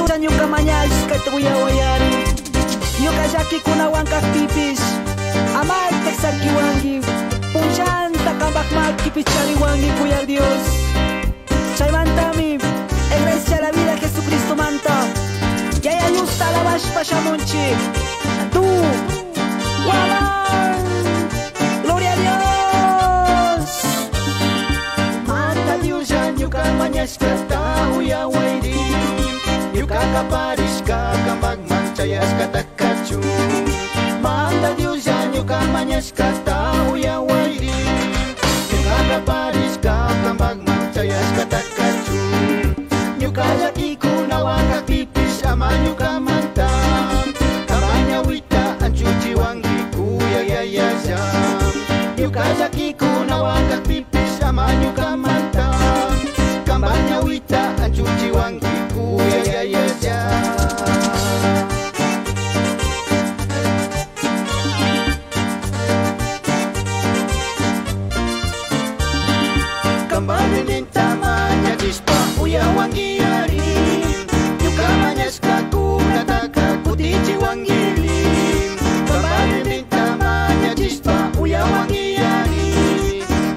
Dios ñuka mañashkata uyawayari. Ñuka llakikunawan kajpipish amaytaj sakiwanki. Punllanta kambaj makipi chariwanki kuyar Dios. Chaymantami Iglesia La Vida Jesucristo manta. Yaya Diosta alabashpa shamunchik. Tu Guamán. Gloria a Dios. Manta Dios ñuka mañashkata uyawayri. Ñuka kaparishka kambajman chayashkata kachun. Manta Dios ñuka mañashkata uyawayri. Ñuka kaparishka kambajman chayashkata kachun. Ñuka llakikunawan kajpipish ama ñukamanta. Kama ñawita anchuchiwanki kuyayayalla. Ñuka llakikunawan kajpipish ama ñukamanta. Kama ñawita anchuchiwanki kuyayayalla. Kambarininta mañachishpa uyawankiari. Ñuka mañashkakunataka kutichiwankiri. Kambarininta mañachishpa uyawankiari.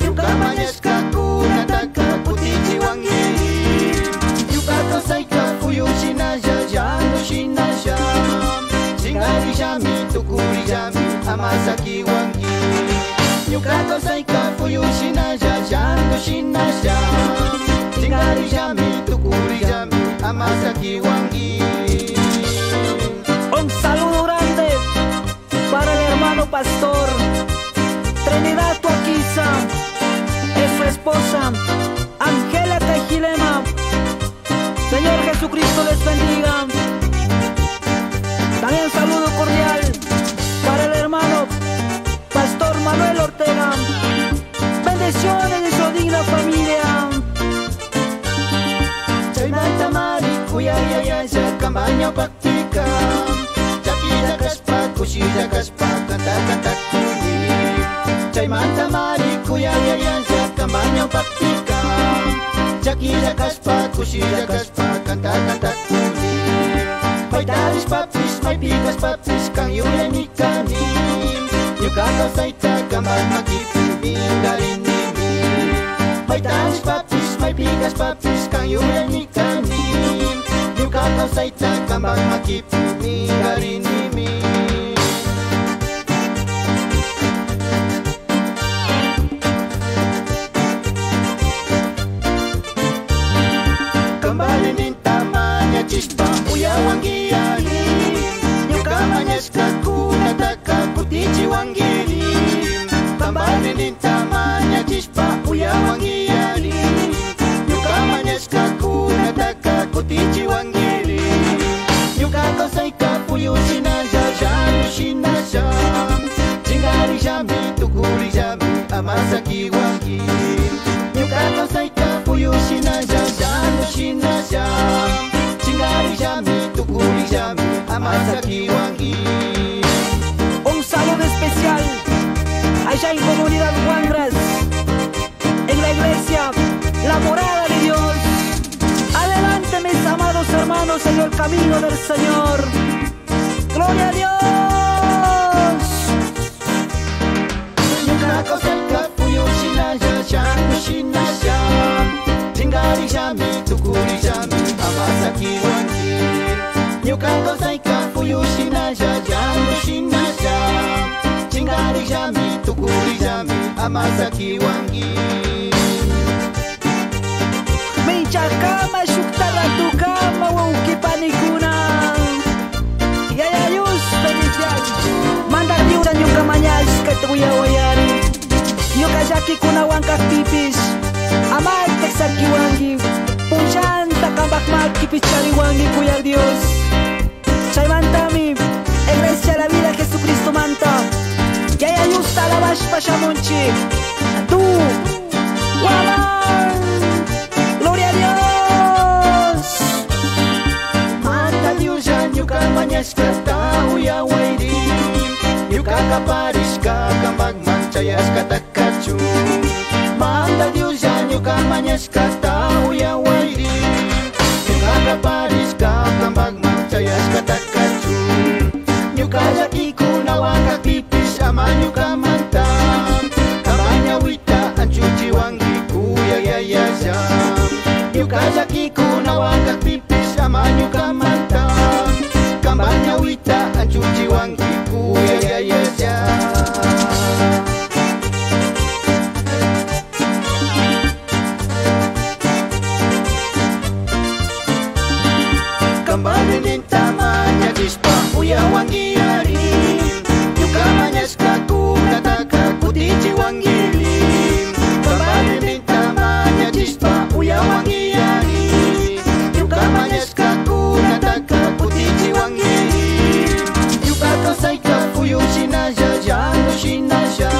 Ñuka mañashkakunataka kutichiwankiri. Ñuka kawsayka puyushinalla llantushinalla. Chinkarillami tukurillami ama sakiwanki. Ñuka kawsayka puyushinalla llantushinalla. Chinkarillami tukurillami ama sakiwanki. Un saludo grande para el hermano pastor Trinidad Tuaquiza y su esposa Angela Tejilema. Señor Jesucristo les bendiga. También un saludo cordial para el hermano pastor Manuel Ortega. Bendiciones de su digna familia. Chaymanta mari kuyayayalla kambaña pakpika. Chakilla kashpa kushilla kashpa kanta kantakuni. Chaymanta mari kuyayayalla kambaña pakpika. Chakilla kashpa kushilla kashpa kanta kantakuni. Maytarishpapish maypikashpapish kan yuyaymi kani. Ñuka kawsayta kambaj makipi minkarinimi. Maytarishpapish maypikashpapish kan yuyaymi kani. Ñuka kawsayta kambaj makipi minkarinimi. Kambarininta mañachishpa uyawankiari. Ñuka mañashkakunataka kutichiwankiri. Kambarininta mañachishpa uyawankiari. Ñuka mañashkakunataka kutichiwankiri. Ñuka kawsayka puyushinalla llantushinalla. Chinkarillami tukurillami ama sakiwanki. Ñuka kawsayka puyushinalla llantushinalla. Chinkarillami tukurillami ama sakiwanki. Un saludo especial allá en Comunidad Huangras, en la iglesia La Morada de Dios. Adelante, mis amados hermanos, en el camino del Señor. ¡Gloria a Dios! Ñuka kawsayka puyushinalla llantushinalla. Chinkarillami tukurillami ama sakiwanki. Ñuka kawsayka puyushinalla llantushinalla. Chinkarillami tukurillami ama sakiwanki. Minchakama shuktarratukama wawqipanikuna. Yaya Dios bendición. Manda Dios ñuka mañashkata uyawayari. Ñuka llakikunawan kajpipish amaytaj sakiwanki. Punllanta kambaj makipi chariwanki kuyar Dios. Chaymantami Iglesia La Vida Jesucristo manta. Yaya Diosta alabashpa shamunchik. Tu Guamán. Gloria a Dios. Manta Dios ñuka mañashkata uyawayri. Ñuka kaparishka kambajman chayashkata kachun. Manta Dios ñuka mañashkata uyawayri. Ñuka kaparishka kambajman llakikunawan kajpipish ama ñukamanta Kambaj ñawita anchuchiwanki kuyayayalla. Kambarininta mañachishpa uyawankiari ñuka mañashkakunataka kutichiwankiri. Kambarininta mañachishpa uyawankiari ñuka mañashkakunataka kutichiwankiri. Ñuka kawsayka puyushinalla llantushinalla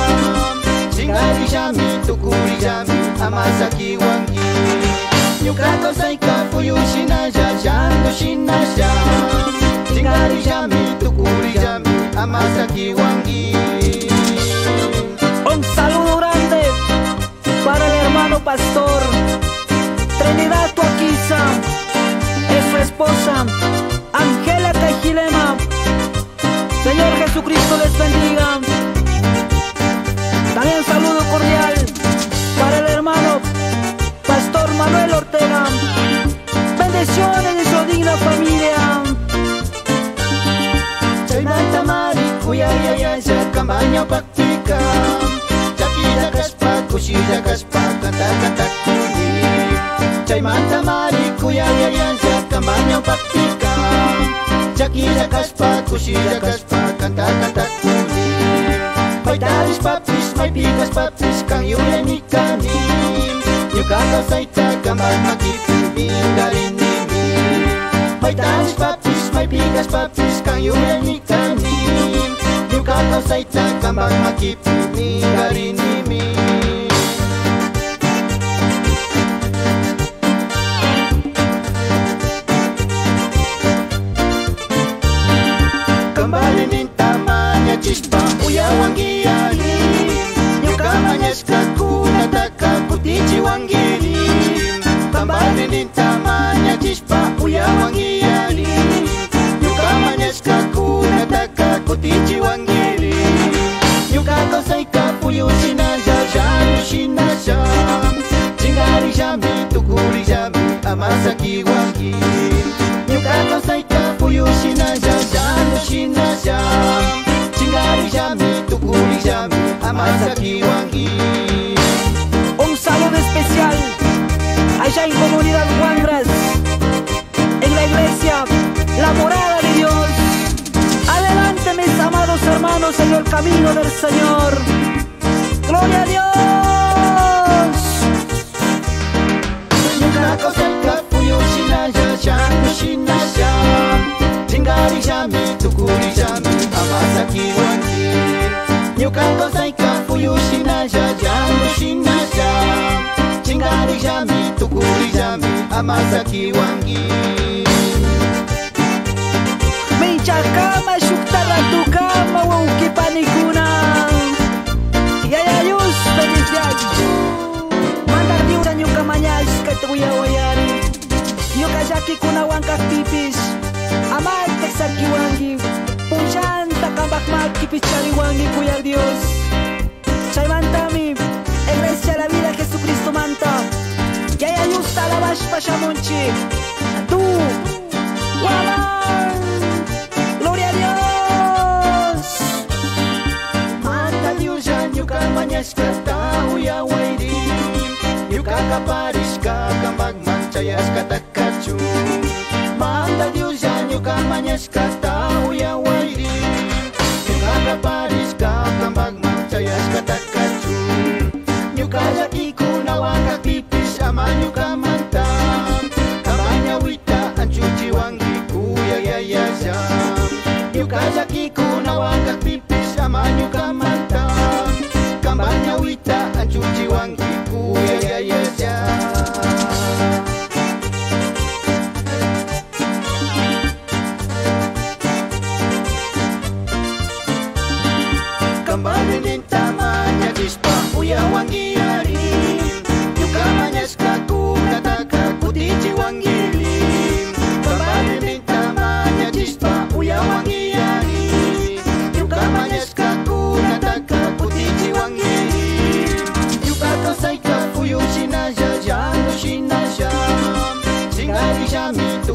chinkarillami tukurillami ama sakiwanki. Ñuka kawsayka puyushinalla llantushinalla chinkarillami tukurillami ama sakiwanki. Un saludo grande para el hermano pastor Trinidad Toaquiza, es su esposa Angela Tejilema. Señor Jesucristo les bendiga. También un saludo cordial para el hermano pastor Manuel Ortega. Bendiciones de su digna familia. Chaymanta mari kuyayayalla kambaña pakpika Chakilla kashpa kushilla kashpa kanta kantakuni. Chaymanta mari kuyayayalla kambaña pakpika Chakilla kashpa kushilla kashpa kanta kantakuni. Maytarishpapish maypikashpapish kan yuyaymi kani Ñuka kawsayta kambaj makipi minkarinimi. Maytarishpapish maypikashpapish kan yuyaymi kani Ñuka kawsayta kambaj makipi minkarinimi. Kambarininta mañachishpa uyawankiari ñuka mañashkakunataka kutichiwankiri. Kambarininta mañachishpa uyawankiari ñuka mañashkakunataka kutichiwankiri. Ñuka kawsayka puyushinalla llantushinalla chinkarillami tukurillami ama sakiwanki. Ñuka kawsayka puyushinalla llantushinalla chinkarillami tukurillami ama sakiwanki. Un saludo especial allá en Comunidad Huangras, en la iglesia La Morada de Dios. Adelante, mis amados hermanos, en el camino del Señor. ¡Gloria a Dios! Ñuka kawsayka puyushinalla llantushinalla chinkarillami tukurillami ama sakiwanki. Ñuka kawsayka puyushinalla llantushinalla chinkarillami tukurillami ama sakiwanki. Minchakama shuktarratukama wawqipanikuna. Yaya Dios bendiciachu. Mandar Dios ñuka mañashkata uyawayari. Ñuka llakikunawan kajpipis amaytak sakiwanki. Punllanta kambaj makipi chariwanki kuyaq Dios. Chaymantami Iglesia La Vida Jesucristo manta. Yaya Diosta alabashpa shamunchik. Tu Guamán. Gloria a Dios. Manta Dioslla ñuka mañashkata uyawayri ñuka kaparishka kambajman chayashkata kachun. Manta Dioslla ñuka mañashkata uyawayri ñuka kaparishka kambajman chayashkata kachun. Ñuka llakikunawan kajpipish ama ñukamanta kambaj ñawita anchuchiwanki kuyayayalla. Ñuka llakikunawan kajpipish ama ñukamanta kambaj ñawita anchuchiwanki kuyayayalla.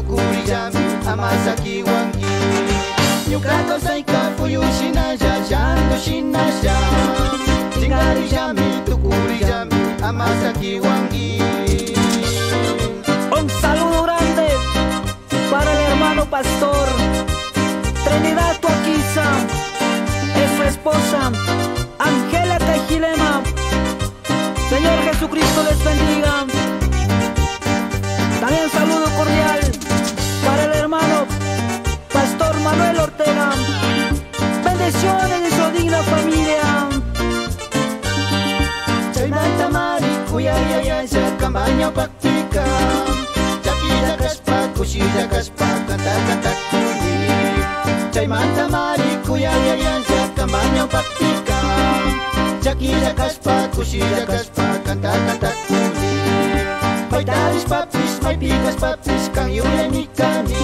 tukurillami ama sakiwanki. Ñuka kawsayka puyu shinalla llantu shinalla chinkarillami tukurillami ama sakiwanki. Un saludo grande para el hermano pastor Trinidad Toaquiza, es su esposa Angela Tejilema. Señor Jesucristo les bendiga. También un saludo cordial para el hermano pastor Manuel Ortega. Bendiciones de su digna familia. Chaymanta mari kuyayayalla kambaña paktika chakilla kashpa kushilla kashpa kanta kantakuni. Chaymanta mari kuyayayalla kambaña paktika chakilla kashpa kushilla kashpa kanta kantakuni. Maytarishpapis maypikashpapis kan yuyaynikani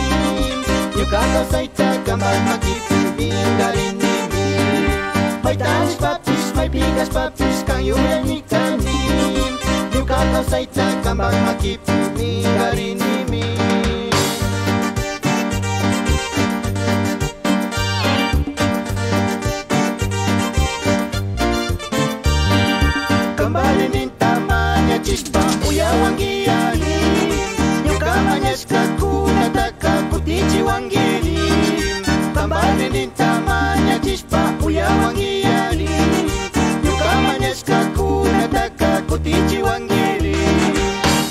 ñuka kawsayta kampak makipi minkarinimi. Maytarishpapis maypikashpapis kan yuyaynikani ñuka kawsayta kampak makipi minkarinimi. Kambalininta mañachishpa uyawankiari ñuka mañashkakunataka kutichiwankiri. Kambalininta mañachishpa uyawankiari ñuka mañashkakunataka kutichiwankiri.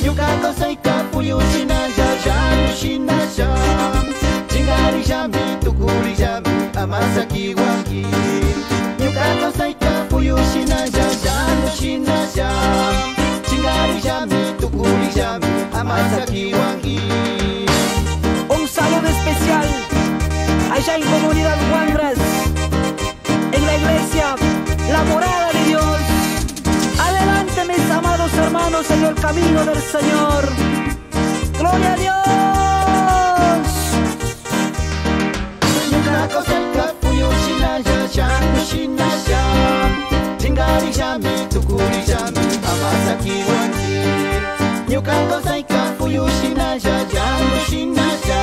Ñuka kawsayka puyu shinalla llantu shinalla chinkarillami tukurillami ama sakiwanki. Ñuka kawsayka puyu shinalla llantu shinalla chinkarillami tukurillami ama sakiwanki. Un saludo especial allá en Comunidad Huangras, en la iglesia La Morada de Dios. Adelante, mis amados hermanos, en el camino del Señor. ¡Gloria a Dios! Ñuka kawsayka puyu shinalla llantu shinalla chinkarillami tukurillami ama sakiwanki. Ñuka kawsayka puyu shinalla llantu shinalla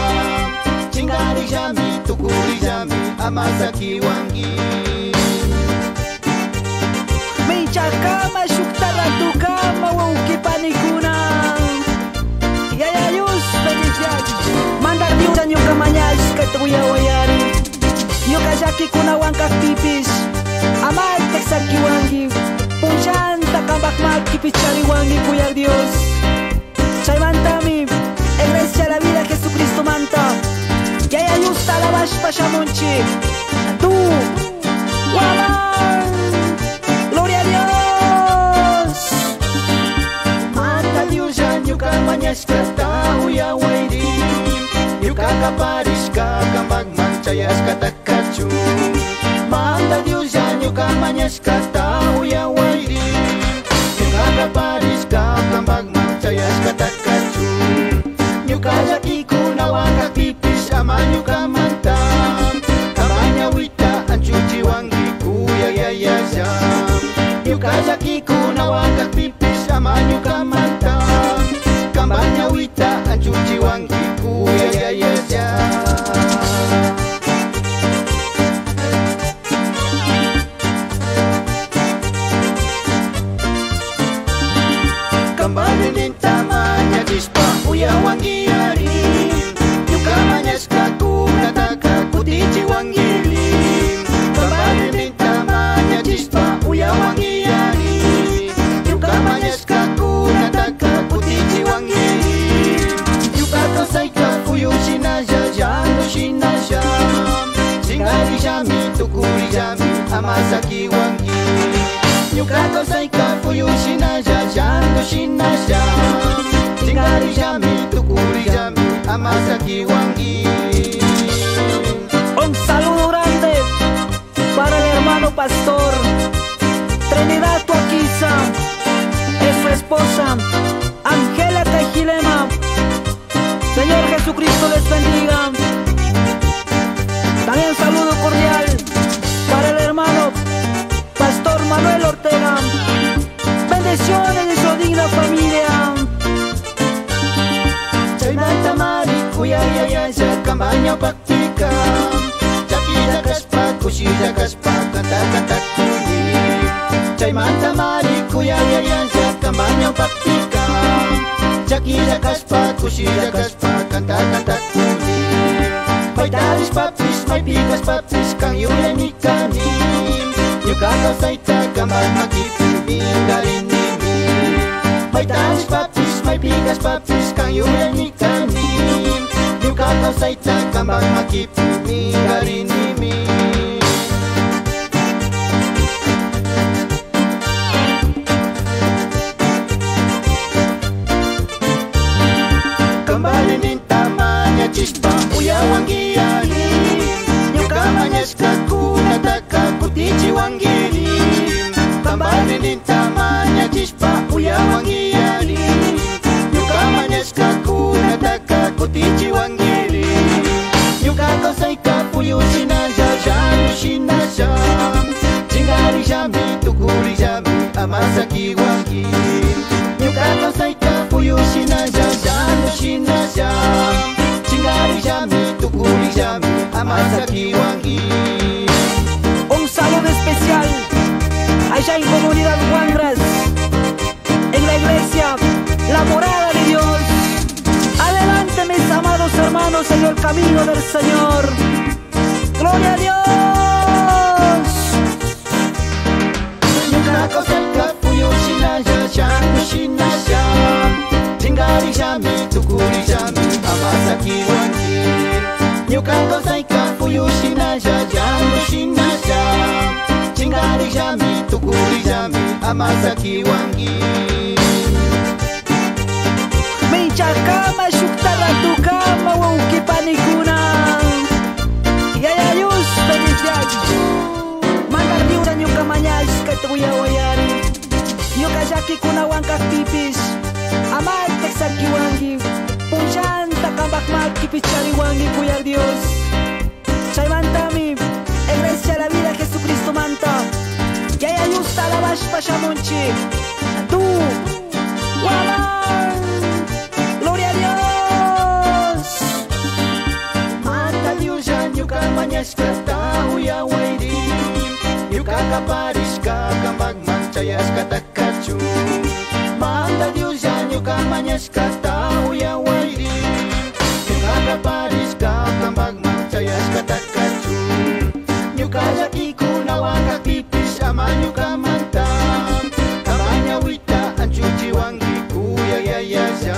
chinkarillami tukurillami ama sakiwanki. Minchakama shuktarratukama wawqipanikuna. Yaya Dios bendición. Mandar Dios ñuka mañashkata uyawayari. Ñuka llakikunawan kaqpipis amayta sakiwanki. Punllanta qambaq makipi chariwanki kuyaq Dios. Chaymantami Iglesia La Vida Jesucristo manta. Yaya Diosta alabashpa shamunchik. Tu Waman. Gloria a Dios. Manta Dioslla ñuka mañashkata uyawayri ñuka kaparishka kampakman chayashkata kachun. Manta Dioslla ñuka mañashkata uyawayri ñuka kaparishka kampakman chayashkata kachun. Ñuka llakikunawan kakpipish ama ñukamanta kamañawita anchuchiwanki kuyayayalla. Ñuka llakikunawan kakpipish ama ñukamanta kamañawita anchuchiwanki kuyayayalla. Kambalininta mañachishpa uyawankiari ñuka mañashkakunataka kutichiwankiri. Kambalininta mañachishpa uyawankiari ñuka mañashkakunataka kutichiwankiri. Ñuka kawsayka puyu shinalla llantu shinalla chinkarillami tukurillami ama sakiwanki. Ñuka kawsayka puyu shinalla llantu shinalla chinkarillami tukurillami ama sakiwanki. Un saludo grande para el hermano pastor Trinidad Toaquiza, es su esposa Angela Tejilema. Señor Jesucristo les bendiga. También saludo cordial para el hermano pastor Manuel Ortega. Bendiciones de su digna familia. Chaymanta mari yayalla kamaña pakpika Chakilla kashpa kushilla kashpa kanta kantakuni Chaymanta mari kuyayayalla kamaña pakpika Chakilla kashpa kushilla kashpa kanta kantakuni Maytarishpapis maypikashpapis kan yuyaymi kani Ñuka kawsayta kampak makipi minkarinimi Maytarishpapis maypikashpapis kan yuyaymi kani Ñuka kawsayta kampak makipi minkarinimi. Kambarininta mañachishpa uyawanguiari Ñuka mañashkakunataka kutichiwanguiri Kambarininta mañachishpa uyawanguiari Ñuka mañashkakunataka kutichiwanguiri Ñuka kawsayka puyushinalla llanushinalla Chingarillami tukurillami amasakiwanki Ñuka kawsayka puyushinalla llanushinalla Chingarillami tukurillami amasakiwanki. Un saludo especial allá en Comunidad Huangras, en la iglesia La Morada de Dios. Adelante, mis amados hermanos, en el camino del Señor. ¡Gloria a Dios! Ñuka kawsayka puyushinalla llanushinalla Chingarillami tukurillami amasakiwanki Ñuka kawsayka puyushinalla llanushinalla Chingarillami tukurillami amasakiwanki. Minchakama shuktarratukama wawqipanikuna Yaya Dios bendiciones. Mandar Dios ñuka mañashkata uyawayari Ñuka llakikunawan kaqpipis amayta sakiwanki Punllanta qanpaq makipi chariwanki kuyaq Dios. Chaymantami Iglesia La Vida Jesucristo manta Yaya Diosta alabashpa shamunchik Tu Guamán. Gloria a Dios. Manta Dioslla ñuka mañashkata uyawayri Ñuka kaparishka kampakman chayashkata kachun Manta Dioslla ñuka mañashkata uyawayri Ñuka kaparishka kampakman chayashkata kachun Ñuka llakikunawan kakpipish ama ñukamanta Kama ñawita anchuchiwanki kuyayayalla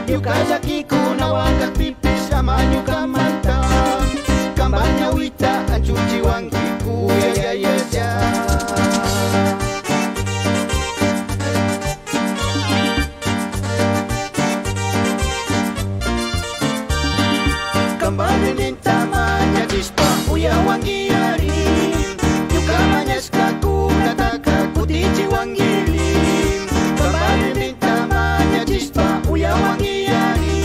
Ñuka llakikunawan kakpipish ama ñukamanta Kama ñawita anchuchiwanki kuyayayalla. Kambarininta mañachishpa uyawanguiari Ñuka mañashkakunataka kutichiwanguiri Kambarininta mañachishpa uyawanguiari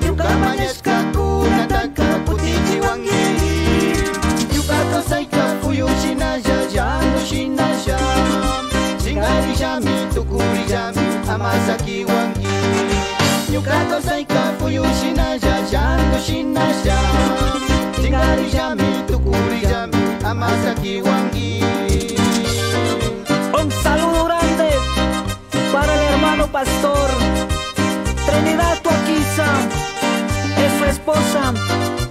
Ñuka mañashkakunataka kutichiwanguiri Ñuka kawsayka puyushinalla llanushinalla Chingarillami tukurillami amasakiwanki Ñuka kawsayka puyushinalla llanushinalla Chingarillami tukurillami amasakiwanki. Un saludo grande para el hermano pastor Trinidad Tuaquiza y su esposa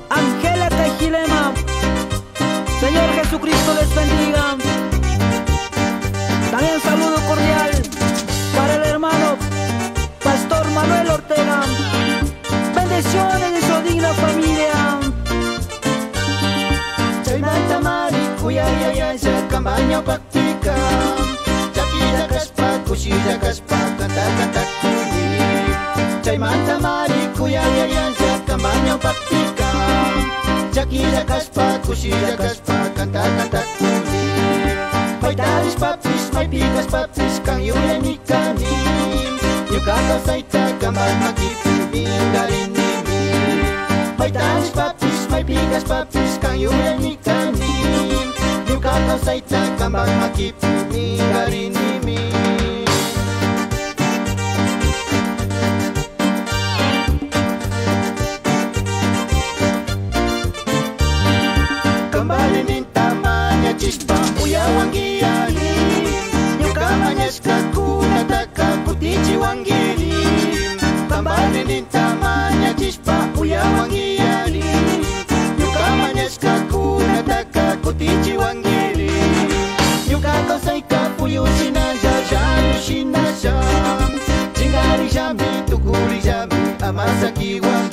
Angela Tejilema. Señor Jesucristo les bendiga. También saludo cordial para el hermano pastor Manuel Ortega. Bendiciones de su digna familia. Chaymanta mari kuyayayalla kamaña pakpika Chakilla kashpa kushilla kashpa kanta kantakuni Chaymanta mari kuyayayalla kamaña pakpika Chakilla kashpa kushilla kashpa kanta kantakuni Maytarishpapis maypikashpapis kan yuyaymi kani Ñuka kawsayta kampak makipi minkarinimi Maytarishpapis maypikashpapis kan yuyaymi kani Ñuka kawsayta kampak makipi minkarinimi.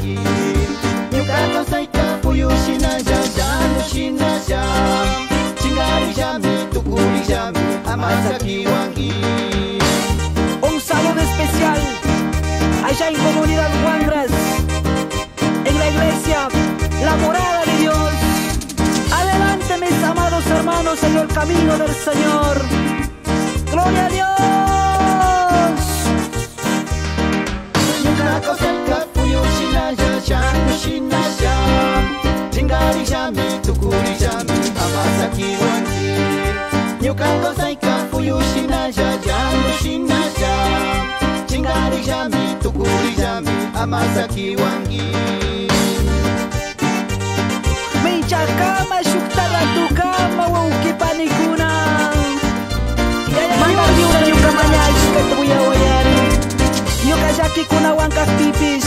uyawangi. Ñuka kawsayka puyu shinalla, llandu shinalla, chingarillami, tukurillami, ama sakiwangi. Un saludo especial allá en Comunidad Huangras, en la iglesia La Morada de Dios. Adelante, mis amados hermanos, en el camino del Señor. ¡Gloria a Dios! Ñuka kawsayka puyu shinalla, llandu shinalla, chingarillami, tukurillami, ama sakiwangi. Ñuka kawsayka puyu shinalla, llandu shinalla, chingarillami, tukurillami, ama sakiwangi. Minchakama shuktarratukama wawqipanikuna. Mana Dios ñuka mañashkata uyawayari. Ñuka llakikunawan kaqpipis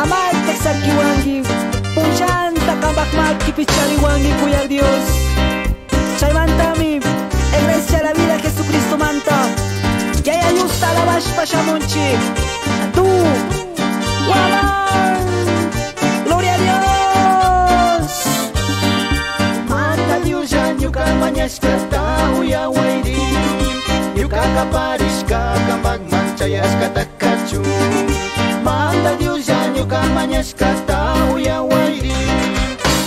amayta sakiwanki, punllanta qambaq makipi chariwanki kuyaq Dios. Chaymantami Iglesia La Vida Jesucristo manta Yaya Diosta alabashpa shamunchik. Tu Guamán. Gloria a Dios. Manta Dioslla ñuka mañashkata uyawayri. Ñuka kaparishka qambaqman chayashkata kachun. Manta Dioslla ñuka mañashkata uyawayri.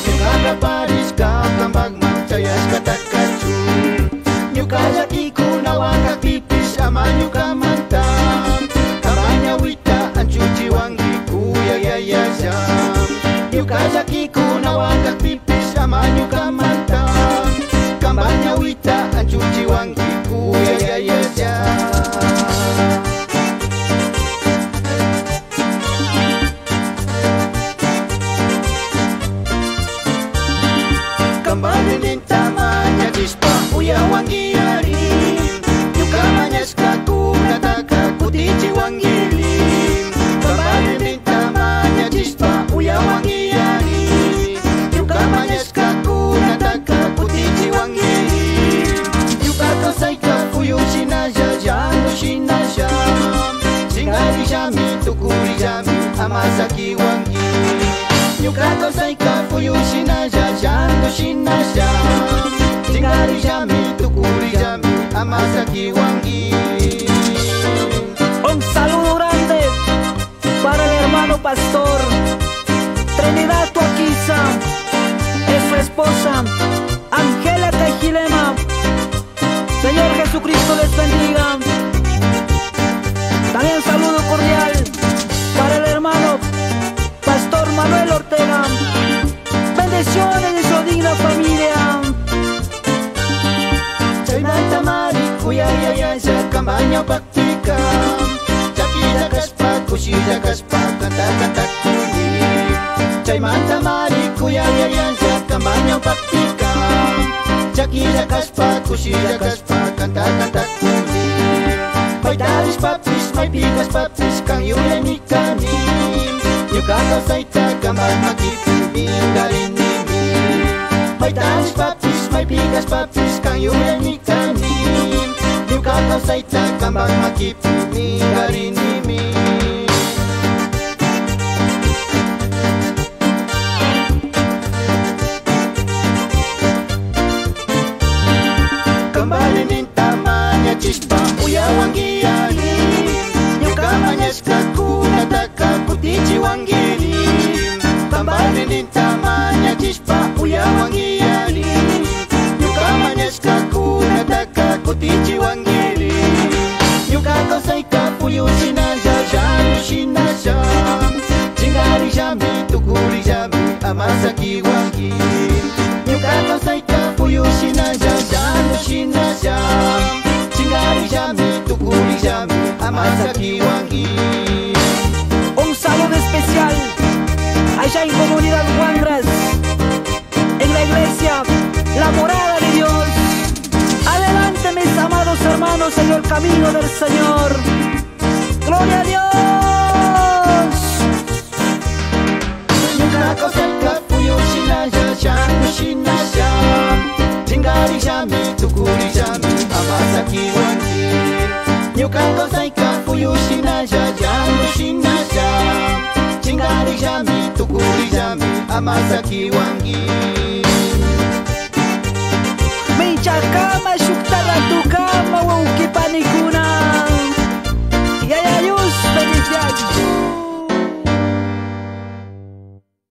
Ñuka kaparishka qambaqman chayashkata kachun. Ñuka llakikunawan kaqpipis ama ñukamanta kama ñawita anchuchiwanki kuyay yayalla. Ñuka llakikunawan kaqpipis ama ñukamanta kama ñawita anchuchiwanki kuyay yayalla. Kambarininta mañachishpa uyawankiari. Ñuka mañashkakunataka kutichiwankiri. Kambarininta mañachishpa uyawankiari. Ñuka mañashkakunataka kutichiwankiri. Ñuka kawsayka puyu shinalla, llandu shinalla, chingarillami, tukurillami, ama sakiwanki. Ñuka kawsayka puyu shinalla, llandu shinalla, chingarillami, tukurillami, ama sakiwanki. Un saludo grande para el hermano pastor Trinidad Tuaquiza y su esposa Angela Tejilema. Señor Jesucristo les bendiga. También un saludo cordial para el hermano pastor Manuel Ortega. Bendiciones de su digna familia. Chaymanta mari kuyayayalla qamba ñawpaqpika. Llakilla kashpa kushilla kashpa kanta kantakuni. Chaymanta mari kuyayayalla qamba ñawpaqpika. Llakilla kashpa kushilla kashpa kanta kantakuni. Maytarishpapis maypi kashpapis kan yuyaymi kani. Ñuka kawsayta qambaq makipi minkarinimi. Maytarishpapis maypi kashpapis kan yuyaymi kani. Ñuka kawsayta qambaq makipi minkarinimi. Kambarininta mañachishpa uyawankiari. Ñuka mañashkakunataka kutichiwankiri. Kambarininta mañachishpa uyawankiari. Ñuka mañashkakunataka kutichiwankiri. Ñuka kawsayka puyu shinalla, llandu shinalla, chingarillami, tukurillami, ama sakiwanki. Ñuka kawsayka puyu shinalla, llandu shinalla, chingarillami, tukurillami, ama sakiwanki. Un saludo especial allá en Comunidad Huangras, en la iglesia La Morada de Dios. Adelante, mis amados hermanos, en el camino del Señor. ¡Gloria a Dios! Ñuka kawsayka puyu shinalla, llandu shinalla, chingarillami, tukurillami, ama sakiwanki. Ñuka kawsayka puyu shinalla, llandu shinalla, chingarillami, Tingallami, tukurillami, amasakiwanki. Minchakama, shukta ratukama, wawkipanikuna.